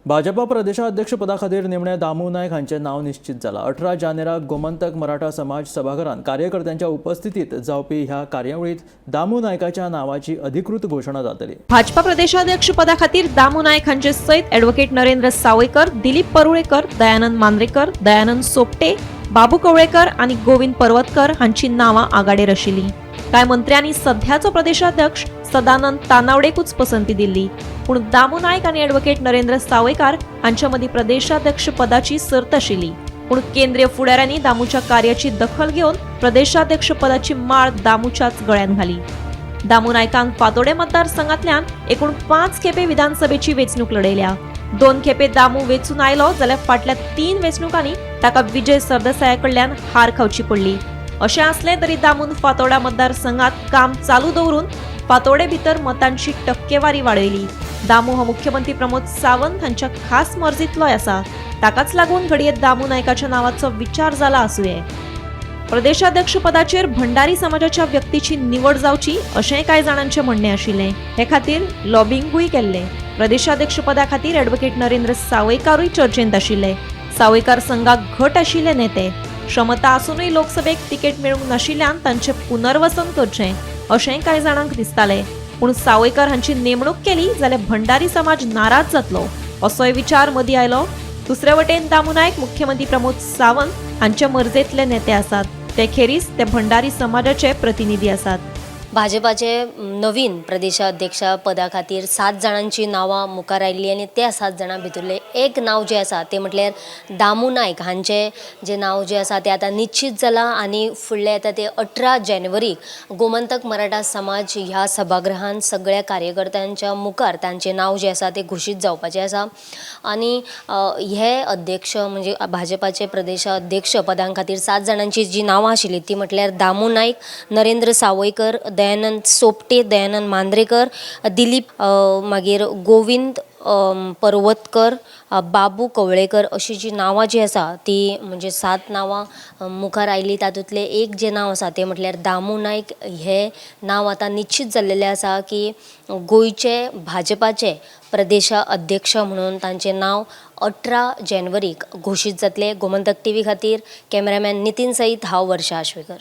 भाजपा प्रदेशाध्यक्षपदा खातीर निमणे दामू नायक हांचें नांव निश्चीत जालां. 18 जानेराक गोमंतक मराठा समाज सभाघरांत कार्यकर्त्यांच्या उपस्थितीत जावपी ह्या कार्यावळींत दामू नायकाच्या नांवाची अधिकृत घोशणा जातली. भाजपा प्रदेशाध्यक्ष पदा खातीर दामू नायक हांचे सयत ॲडव्होकेट नरेंद्र सावयकर, दिलीप परुळेकर, दयानंद मांद्रेकर, दयानंद सोपटे, बाबू कवळेकर आनी गोविंद पर्वतकर हांची नांवां आघाडेर आशिल्लीं. कांय मंत्र्यांनी सध्याचो प्रदेशाध्यक्ष सदानंद तानावडेकूच पसंती दिल्ली, पूण दामू नायक आनी ॲडव्होकेट नरेंद्र सावयकार हांच्या मदीं प्रदेशाध्यक्ष पदाची सर्त आशिल्ली. पूण केंद्रीय फुडाऱ्यांनी दामूच्या कार्याची दखल घेवन प्रदेशाध्यक्ष पदाची माळ दामूच्याच गळ्यात घाली. दामू नायकान फातोडें मतदारसंघातल्यान एकूण 5 खेपे विधानसभेची वेंचणूक लढयल्या. 2 खेपे दामू वेंचून आयलो जाल्यार फाटल्या 3 वेंचणुकांनी ताका विजय सरदेसाया कडल्यान हार खावची पडली. अशें आसलें तरी दामून फातोडा मतदारसंघात काम चालू दवरून फातोडे भितर मतांची टक्केवारी वाडयली. दामू हो मुख्यमंत्री प्रमोद सावंत हांच्या खास मर्जीतलोय आसा. ताकाच लागून घडये दामू नायकाच्या नावाचो विचार जाला आसुये. प्रदेशाध्यक्ष पदाचेर भंडारी समाजाच्या व्यक्तीची निवड जावची अशेंय कांय जाणांचें म्हणणें आशिल्लें. हे खातीर लॉबिंगूय केल्लें. प्रदेशाध्यक्ष पदा खातीर ॲडव्होकेट नरेंद्र सावयकारूय चर्चेंत आशिल्ले. सावयकार संघाक घट आशिल्ले नेते. क्षमता आसुनूय लोकसभेक तिकेट मेळूंक नाशिल्ल्यान तांचें पुनर्वसन करचें अशेंय कांय जाणांक दिसतालें. पूण सावयकार हांची नेमणूक केली जाल्यार भंडारी समाज नाराज जातलो असोय विचार मदीं आयलो. दुसरे वटेन दामू नायक मुख्यमंत्री प्रमोद सावंत हांचे मर्जेंतले नेते आसात. ते खेरीज ते भंडारी समाजाचे प्रतिनिधी आसात. भाजपाचे नवीन प्रदेशाध्यक्ष पदा खातीर 7 जाणांची नांवां मुखार आयिल्लीं आनी त्या 7 जाणां भितरलें एक नांव जें आसा तें म्हटल्यार दामू नायक हांचें जें नांव जें आसा तें आतां निश्चीत जालां आनी फुडलें येता तें 18 जानेवारीक गोमंतक मराठा समाज ह्या सभागृहान सगळ्या कार्यकर्त्यांच्या मुखार तांचें नांव जें आसा तें घोशीत जावपाचें आसा. आनी हे अध्यक्ष म्हणजे भाजपाचे प्रदेशाध्यक्ष पदां खातीर 7 जाणांची जी नांवां आशिल्लीं ती म्हटल्यार दामू नायक, नरेंद्र सावयकर, दयानंद सोपटे, दयानंद मांद्रेकर, दिलीप, मागीर गोविंद पर्वतकर, बाबू कवळेकर अशी जी नांवां जी आसा ती म्हणजे 7 नांवां मुखार आयलीं. तातूंतलें एक जें नांव आसा तें म्हटल्यार दामू नायक. हें नांव आतां निश्चीत जाल्लेलें आसा की गोंयचे भाजपाचे प्रदेशा अध्यक्ष म्हणून तांचें नांव 18 जानेवारीक घोशीत जातलें. गोमंतक टीव्ही खातीर कॅमेरामॅन नितीन सयत हांव वर्षा आश्वेकर.